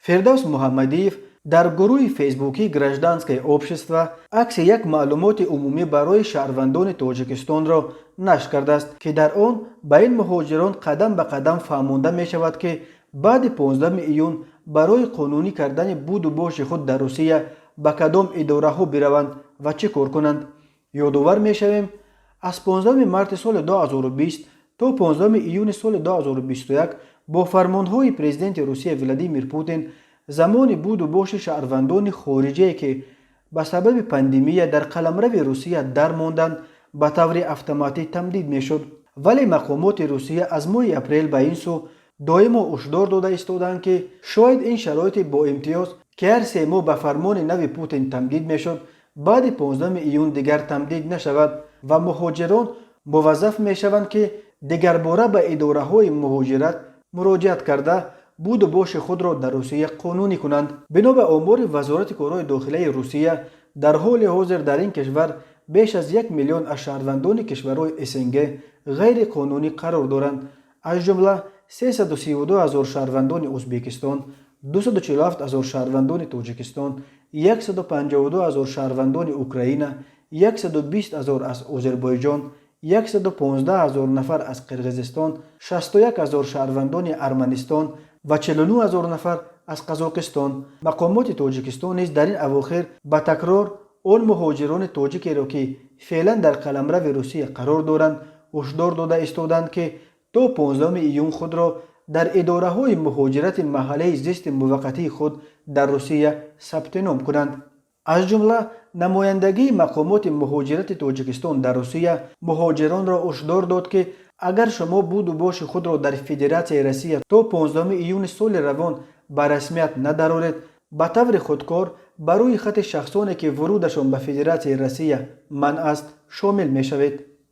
Фирдавс Муҳаммадиев дар гурӯҳи фейсбукии «Гражданское общество» акси як маълумоти умумӣ барои шаҳрвандони Тоҷикистонро нашр кардааст, ки дар он ба ин муҳоҷирон қадам ба қадам фаҳмонда мешавад, ки баъди 15 июн барои қонунӣ кардани буду боши худ дар Русия ба кадом идораҳо бираванд ва чӣ кор кунанд. Ёдовар мешавем, аз 15 марти соли 2020 то 15 июни соли 2021 бо фармонҳои президенти Русия Владимир Путин замони буду боши шаҳрвандони хориҷие, ки ба сабаби пандемия дар қаламрави Русия дармонданд, ба таври автоматӣ тамдид мешуд. Вале мақомоти Русия аз моҳи апрел ба ин сӯ доимо ҳушдор дода истодаанд, ки шояд ин шароити боимтиёз, ки ҳар 3 моҳ ба фармони нави Путин тамдид мешуд, баъди 15 июн дигар тамдид нашавад ва муҳоҷирон муваззаф мешаванд, ки дигарбора ба идораҳои муҳоҷират муроҷиат карда, буду боши худро дар Русия қонунӣ кунанд. Бино ба омори Вазорати корҳои дохилаи Русия, дар ҳоли ҳозир дар ин кишвар беш аз 1 миллион аз шаҳрвандони кишварҳои СНГ ғайриқонунӣ қарор доранд, аз ҷумла 332 ҳазор шаҳрвандони Ӯзбекистон, 247 ҳазор шаҳрвандони Тоҷикистон, 152 ҳазор шаҳрвандони Украина, 120 ҳазор аз Озарбойҷон, 115 ҳазор нафар аз Қирғизистон, 61 ҳазор шаҳрвандони Арманистон ва 49 ҳазор нафар аз Қазоқистон. Мақомоти Тоҷикистон низ дар ин авохир ба такрор он муҳоҷирони тоҷикеро, ки феълан дар қаламрави Русия қарор доранд, ҳушдор дода истоданд, ки то 15 июн худро дар идораҳои муҳоҷирати маҳаллаи зисти муваққатии худ дар Русия сабти ном кунанд. Аз ҷумла намояндагии мақомоти муҳоҷирати Тоҷикистон дар Русия муҳоҷиронро ҳушдор дод, ки агар шумо буду боши худро дар Федератсияи Россия то 15 июни соли равон ба расмият надароред, ба таври худкор ба рӯи хати шахсоне, ки вурудашон ба Федератсияи Россия манъ аст, шомил мешавед.